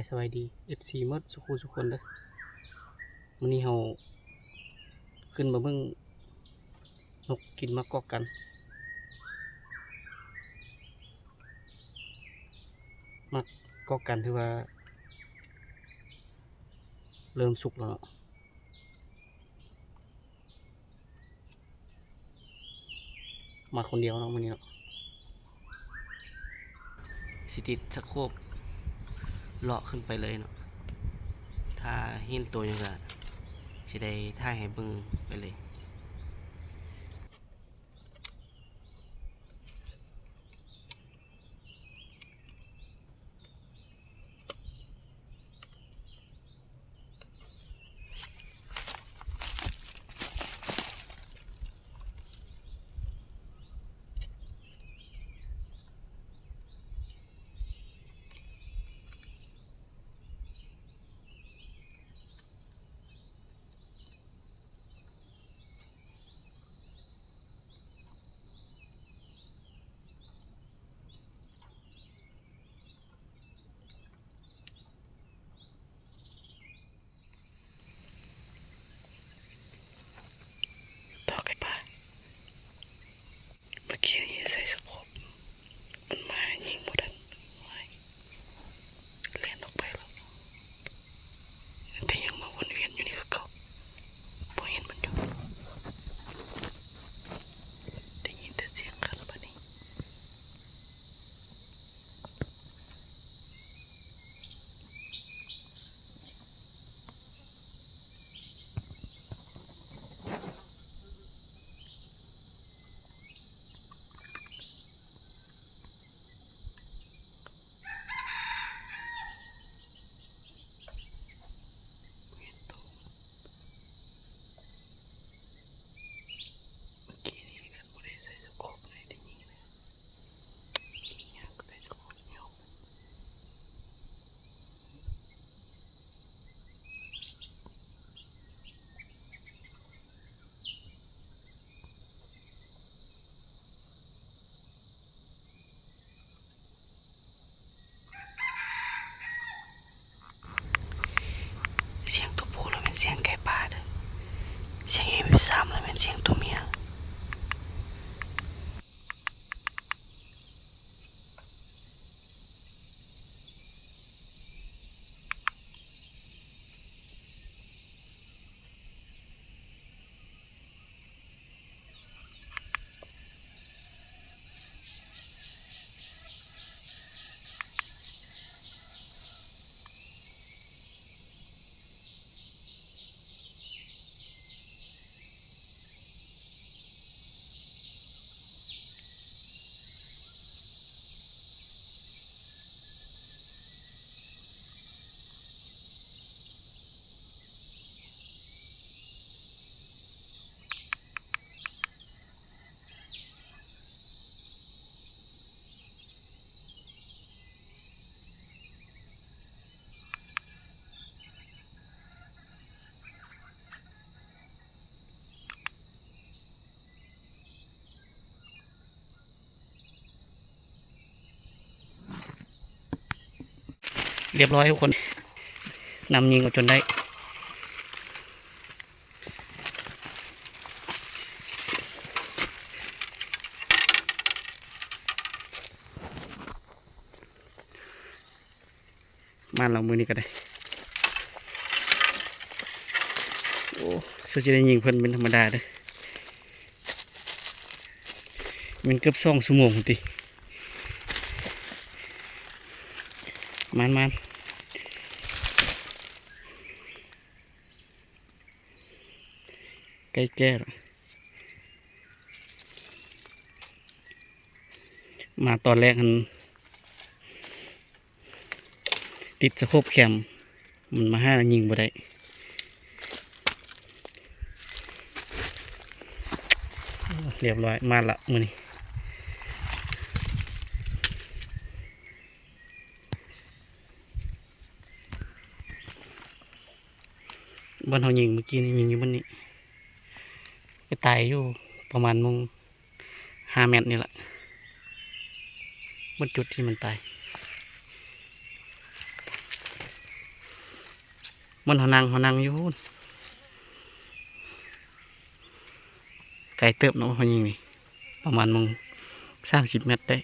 ສະບາຍດີ ເອັຟຊີ ໝົດສູ່ຄູ່ສູ່ຄົນເດີ. ມື້ນີ້ເຮົາຂຶ້ນມາເບິ່ງນົກກິນໝາກກອກກັນ. ໝາກກອກກັນຖືວ່າເລີ່ມສຸກແລ້ວເນາະ. ມາຄົນດຽວເນາະມື້ນີ້ເນາະ. ຊິຕິດສະໂຄບເລາະຂຶ້ນໄປເລີຍເນາະ. ຖ້າເຫັນໂຕຫຍັງກະຊິໄດ້ຖ່າຍໃຫ້ເບິ່ງໄປເລີຍ. ດອກໄກ່ປ່າ ເມື່ອກີ້ນີ້ໃສ່ສະໂຄບ ມັນມາຍິງບໍ່ທັນ ໂອ້ຍ ແລ່ນອອກໄປແລ້ວ. ມັນກະຍັງມາວົນວຽນຢູ່ນີ້ຄືເກົ່າ ບໍ່ເຫັນມັນຢູ່ ໄດ້ຍິນແຕ່ສຽງຄັນບາດນີ້. ສຽງໂຕຜູ້ລະແມ່ນສຽງໄກ່ປ່າເດີ ສຽງເອັມສາມລະແມ່ນສຽງໂຕເມຍ. ຮຽບຮ້ອຍທຸກຄົນ ນຳຍິງເອົາຈົນໄດ້. ມາແລ້ວມື້ນີ້ກະໄດ້ ໂອ້ ສຸດຊິໄດ້ຍິງເພິ່ນເປັນທຳມະດາເດີ ແມ່ນເກືອບສອງຊົ່ວໂມງພຸ້ນຕິ ມານໆ. ໄກ່ແກ້ ມາຕອນແລກຫັ້ນ ຕິດສະໂຄບແຄມ ມັນມາຫາຍິງບໍ່ໄດ້. ຮຽບຮ້ອຍ ມາລະມື້ນີ້. ບ່ອນເຮົາຍິງມື້ກີ້ນີ້ ຍິງຢູ່ບ່ອນນີ້ ໄປຕາຍຢູ່ປະມານໝ່ອງຫ້າແມັດນີ້ລະ ໝົດຈຸດທີ່ມັນຕາຍ. ບ່ອນເຮົານັ່ງ ເຮົານັ່ງຢູ່ພຸ້ນ ໄກເຕີບເນາະ ພໍ່ຍິງນີ້ ປະມານໝ່ອງສາມສິບແມັດໄດ້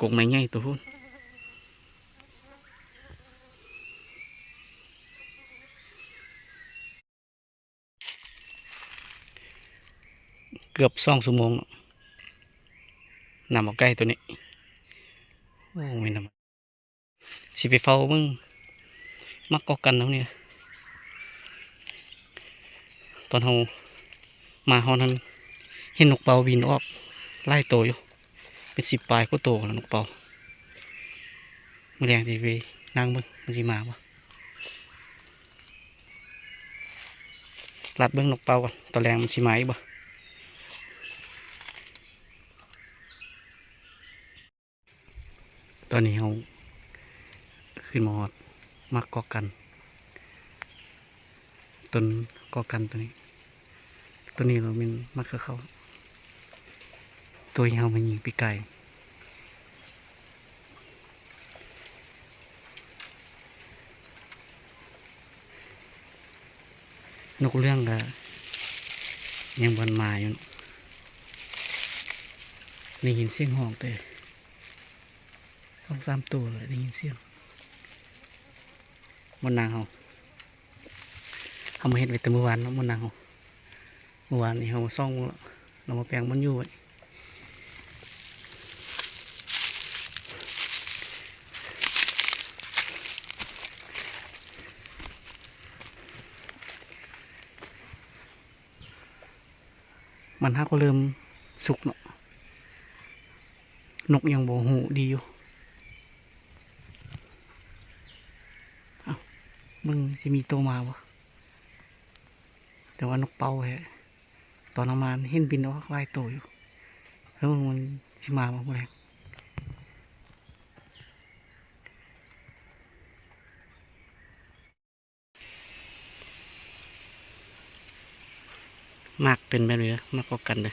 ກົກໄມ້ໃຫຍ່ໂຕພຸ້ນ. ເກືອບສອງຊົ່ວໂມງເນາະ ນຳເອົາໄກ່ໂຕນີ້ ໂອ້ຍ ນຳ ຊິໄປເຝົ້າເບິ່ງໝາກກອກກັນເຮົານີ້ ຕອນເຮົາມາຮອດຫັ້ນ ເຫັນນົກເປົ້າບິນອອກຫຼາຍໂຕຢູ່ ເປັນສິບປາຍກວ່າໂຕແລ້ວນົກເປົ້າ. ມື້ແລງຊິໄປນັ່ງເບິ່ງມັນຊິມາບໍ່ ລັດເບິ່ງນົກເປົ້າກ່ອນ ຕອນແລງມັນຊິມາອີກບໍ່. ຕອນນີ້ເຮົາຂຶ້ນມາຮອດໝາກກອກກັນ ຕົ້ນກອກກັນໂຕນີ້ ໂຕນີ້ລະແມ່ນໝາກເຂືອເຂົາ ໂຕທີ່ເຮົາມາຍິງປີກາຍ. ນົກເຫຼືອງກະຍັງບໍ່ທັນມາຢູ່ ໄດ້ຍິນສຽງຮ້ອງແຕ່ສອງສາມໂຕແລ້ວ ໄດ້ຍິນສຽງ. ບ່ອນນັ່ງເຮົາ ເຮົາມາເຮັດໄວ້ແຕ່ມື້ວານເນາະ ບ່ອນນັ່ງເຮົາ ມື້ວານນີ້ເຮົາມາສ່ອງເບິ່ງແລ້ວ ເຮົາມາແປງບ່ອນຢູ່ໄວ້. ມັນຫາກວ່າເລີ່ມສຸກເນາະ ນົກຍັງບໍ່ຮູ້ດີຢູ່. ເອົ້າ ເບິ່ງຊິມີໂຕມາບໍ່ ແຕ່ວ່ານົກເປົ້າແທ້ ຕອນເຮົາມາເຫັນບິນອອກຫຼາຍໂຕຢູ່ ເບິ່ງມັນຊິມາບໍ່ມື້ແລງ. ໝາກເປັນແບບນີ້ເດີ ໝາກກອກກັນເດີ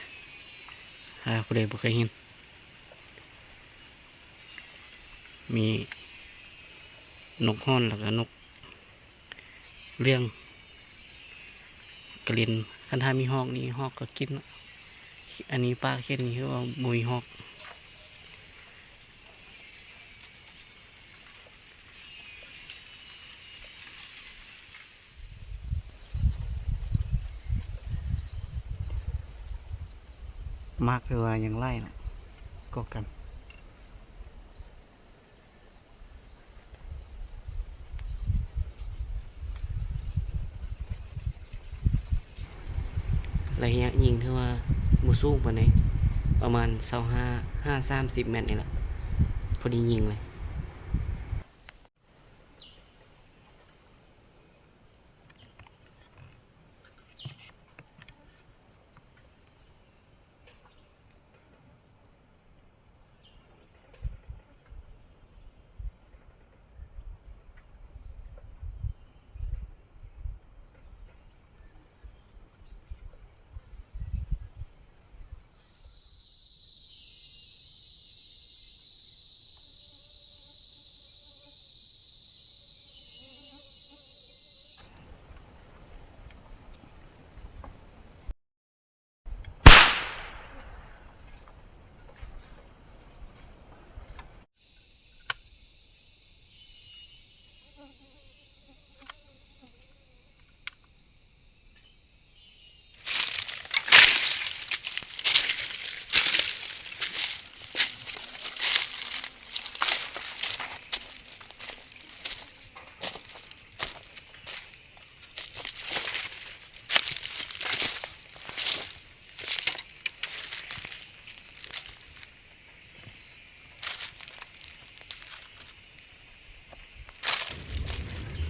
ຖ້າຜູ້ໃດບໍ່ເຄີຍເຫັນ ມີນົກຮ້ອນ ແລ້ວກະນົກເຫຼືອງກະລິນ ຄັນຖ້າມີຮອກນີ້ ຮອກກະກິນເນາະ. ອັນນີ້ປາກເຂດນີ້ຄືວ່າບໍ່ມີຮອກ. ໝາກຖືວ່າຍັງຫຼາຍເນາະ ກອກກັນ. ໄລຍະຍິງຖືວ່າບໍ່ສູງປານໃດ ປະມານຊາວຫ້າ ຫາສາມສິບແມັດນີ້ລະ ພໍດີຍິງເລີຍ.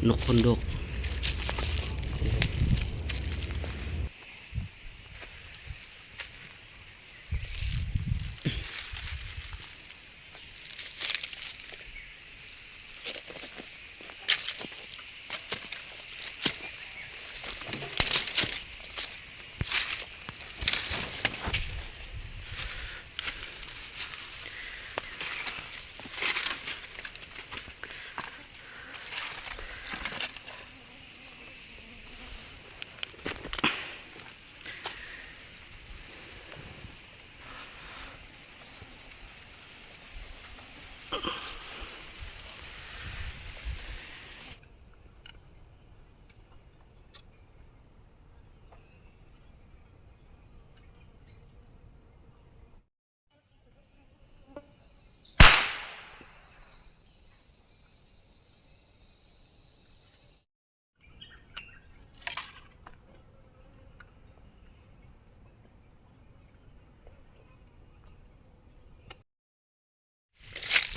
ນົກຂົນດົກ. ເ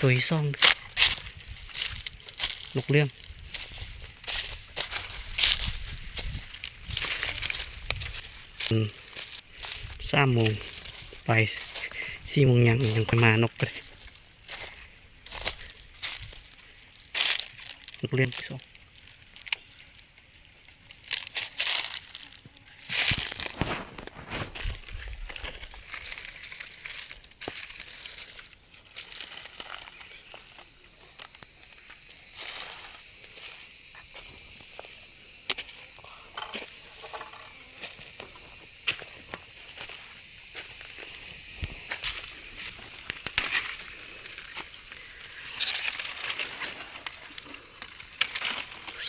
ໂຕທີສອງ ນົກເຫຼືອງ. ອືມ ສາມໂມງໄປ ສີ່ໂມງຍັງ ຍັງຄ່ອຍມານົກໄປ ນົກເຫຼືອງທີສອງ.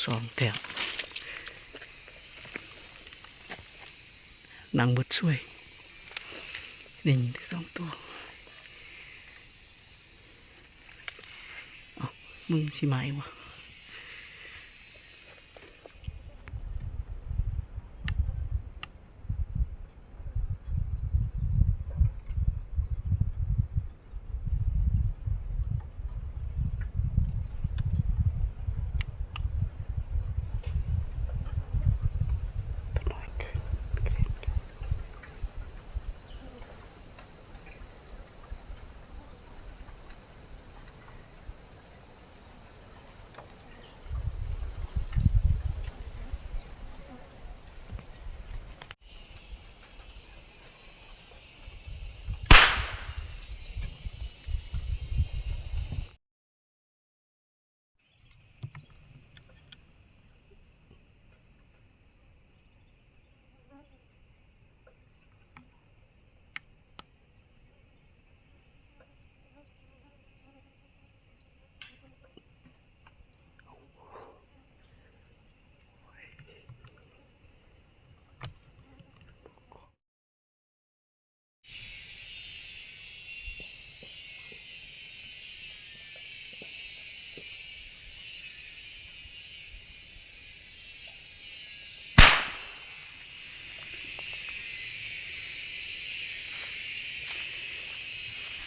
ສອງແຕ້ມ ນັ່ງເບິດສວຍ ໄດ້ຍິນແຕ່ສອງໂຕ. ເອົ້າ ມຶງຊິມາອີກບໍ່?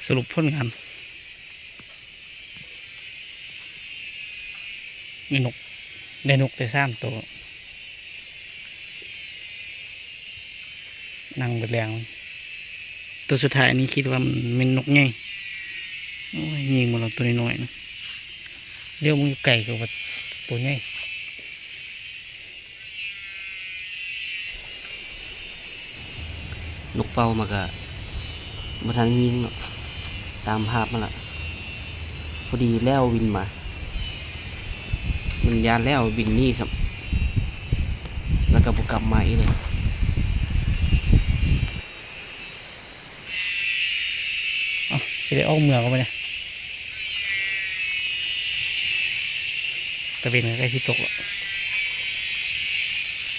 ສະຫຼຸບຜົນງານ ໄດ້ນົກ ໄດ້ນົກໄດ້ສາມໂຕ ນັ່ງເບິດແລງ. ໂຕສຸດທ້າຍນີ້ຄິດວ່າມັນແມ່ນນົກໃຫຍ່. ໂອ້ຍ ຍິງມາແລ້ວໂຕນ້ອຍໆນະ ຫຼຽວເບິ່ງຢູ່ໄກກໍວ່າໂຕໃຫຍ່. ນົກເປົ້າມາກະບໍ່ທັນຍິງເນາະ ຕາມພາບມາລະ ພໍດີແລ້ວບິນມາ ມັນຢ້ານແລ້ວບິນໜີຊ້ຳ ແລ້ວກະບໍ່ກັບມາອີກເລີຍ. ເອົ້າ ຊິໄດ້ອອກເມືອງແລ້ວບາດນີ້ ຕາເວັນກໍໃກ້ຊິຕົກແລ້ວ.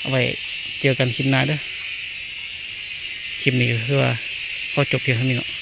ເອົາໄວ້ເຈີກັນຄລິບໜ້າເດີ. ຄລິບນີ້ກໍຄືວ່າຂໍຈົບພຽງເທົ່ານີ້ເນາະ.